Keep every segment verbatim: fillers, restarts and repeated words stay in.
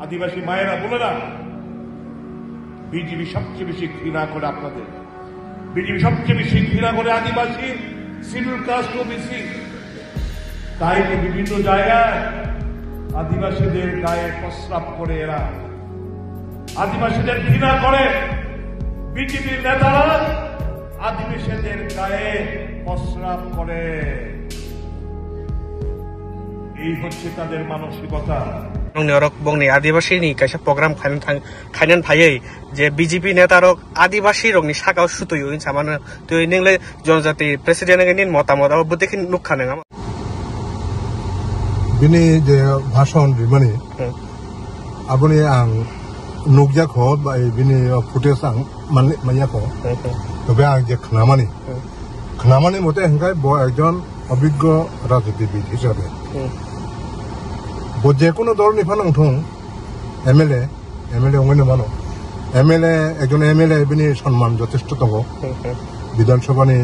আদিবাসী মায়েরা, বোনেরা, বিজেপি সবচেয়ে বেশি ঘৃণা করে আপনাদের। বিজেপি সবচেয়ে বেশি ঘৃণা করে আদিবাসী, শিডিউল কাস্ট, ওবিসি। তাই তো বিভিন্ন জায়গায় আদিবাসীদের গায়ে প্রস্রাব করে এরা। আদিবাসীদের ঘৃণা করে বিজেপির নেতারা, আদিবাসীদের গায়ে প্রস্রাব করে। এই হচ্ছে তাদের মানসিকতা। Bongni orok bongni adibasi ni kaisa program khaina thang, khainani phaiwi je B J P neta rok adibasi rokni sakao sutwi hinwi samano twi ningle jonojati president wngwi nini motamot abo bwtwi khe nukha nang. Bini je bhashon rimani, hmm, aboni ang nukjakho, bai bini footage ang man-, manjakho. Hmm, hmm. Tobe ang je khnamani, hmm, khnamani mote hwnkhe bo ekjon obiggo rajnitibid hisabe. Hmm. Bo je kono dolni phano wngthung, M L A, M L A wngwi no mano. M L A, ekjon M L A bini sonman jothesto tongo. Hmm, hmm. Bidhan Sabhani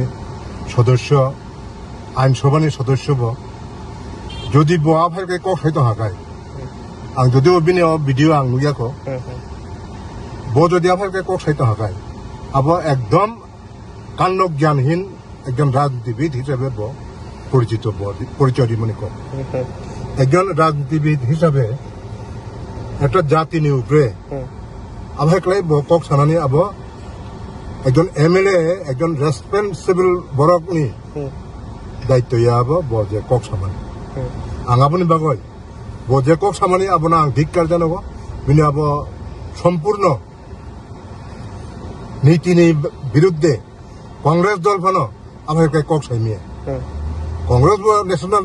sodosyo, Ain Sabhani sodosyo bo. Jodi bo aphai khe kok sai tongkha khai. Ang jodi o bini o video ang nukya kho. Hmm, hmm. Bo jodi aphai khe kok sai tongkha khai, abo ekdom kando gyanhin, ekjon rajnitibid hisabe bo porichito, bo porichoy rimani kok. Hmm, hmm. Ekjon rajnitibid hisabe ekta jatini upre, hmm, aphai khlai bo kok sanani abo ekjon M L A, ekjon responsible borokni, hmm, daityo ya abo, bo je kok samani. Hmm. Ang aboni bagwi bo je kok samani abono ang dhikkar janago, bini abo sompurno nitini biruddhe Congress dol phano aphai khe kok saimaya. Hmm. Congress bo national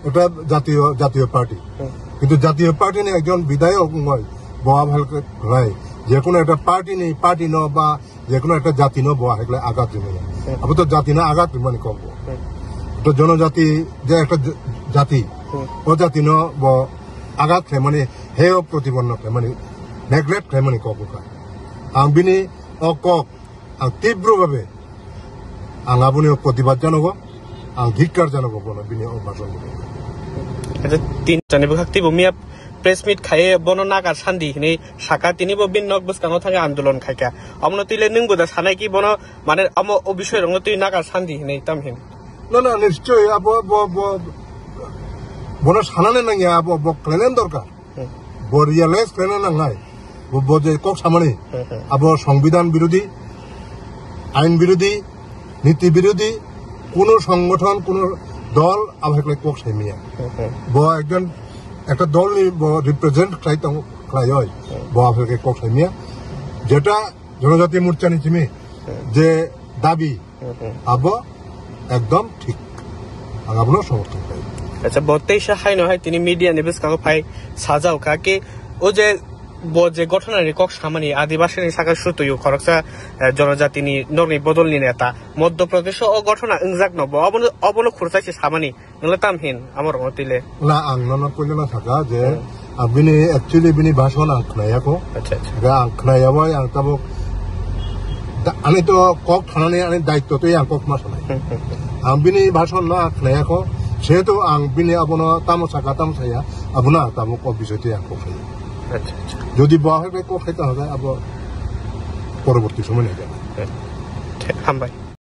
ekta jatiyo, jatiyo party. Hmm. Kintu jatiyo party ni ekjon bidhayok wngwi bo aphai khe khlai. Jekono ekta party ni, party no ba jekono ekta jati no bo aphai khlai agat rimaya. Hmm. Abo to jati no agat rimani kok bo. Hmm. To jonojati je ekta j-, jati. Hmm. O jati no bo agat khlaimani, heyo protibonno khlaimani, neglect khlaimani kok bo kha. Ang bini o kok ang tibro bhabe ang aboni protibad janago, ang dhikkar janago bono bini o bhashon ni. Acha, tin jani bwkhak teibo miya press meet khaiye bono nagar sandi hinwi saka, tini bo bini nok bwskango thangwi andolon khaikha. Omono twi le nwng bo da sanai ki bono, mane, omo o bisoi rokno twi nagar sandi hinwi tam hin? Na, na, nischoi, abo, bo, bo, bono sanani nangya, abo, bo khlainani dorkar. Hmm. Bo realize khlaina nangnai. Bo, bo je kok samani, hmm, hmm, abo songbidhan birodhi, ain birodhi, niti birodhi, kuno songothon, kuno dol aphai khlai kok saimaya. Hmm, hmm. Bo ekjon, ekta dol ni bo represent khlai tong, khlai oi. Hmm. Bo aphai khlai kok saimaya. Jeta Jonojati Morcha ni simi, hmm, je dabi, hmm, hmm, abo ekdom thik. Ang abono somorthon khlai. Acha, bo teisa haino hai tini media ni bwskango phai sajao kha ki, o je bo je gothona ni kok samani, adibasi ni saka sutwi o khoroksa, eh, jonojati ni nokni bodol ni neta. Madhya Pradesh o gothona wngjak no bo, obono, obono khursa se samani. Nwng le tam hin, amo rokno twi le? Na, ang nono puilano saka je, hmm, ang bini, actually bini bhashon ang khnayakho. Acha, acha. Ga ang khnayawai ang tabuk da-, ani to kok thanani ani daityo twi ang kok ma sanai. Hmm, hmm, hmm. Ang bini bhashon no ang khnayakho, sehetu ang bini abono tamo saka tamo saya, abono ang tabuk o bisoi twi ang kok saya. Acha, acha. Jodi bo hai kok hai ta hoda abo poroborti somoy nai jana. Hmm. Thik, hambai.